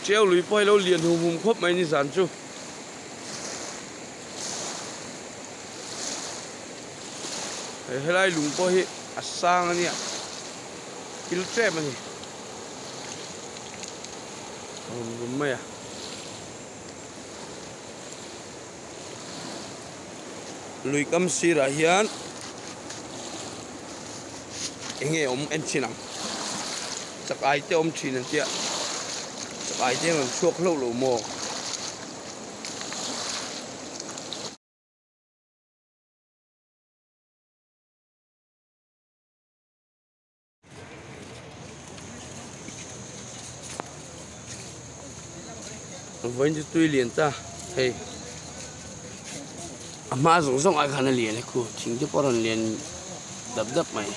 Tiau lui pawh hi lo lian hum hum khawp mai nizan chu. Hei helai lung pawh hi a sang a nia kil tlem a ni a rawn rum mai a. Lui kam sirah hian eng nge awm en thin ang chak ai te awm thin an tia chak ai te an rawn chhuak hlauh lo maw. Vawiin chu tui lian ta hei a hma zawng zawng ai khan a lian e khu thing te pawh a rawn lian dap dap mai.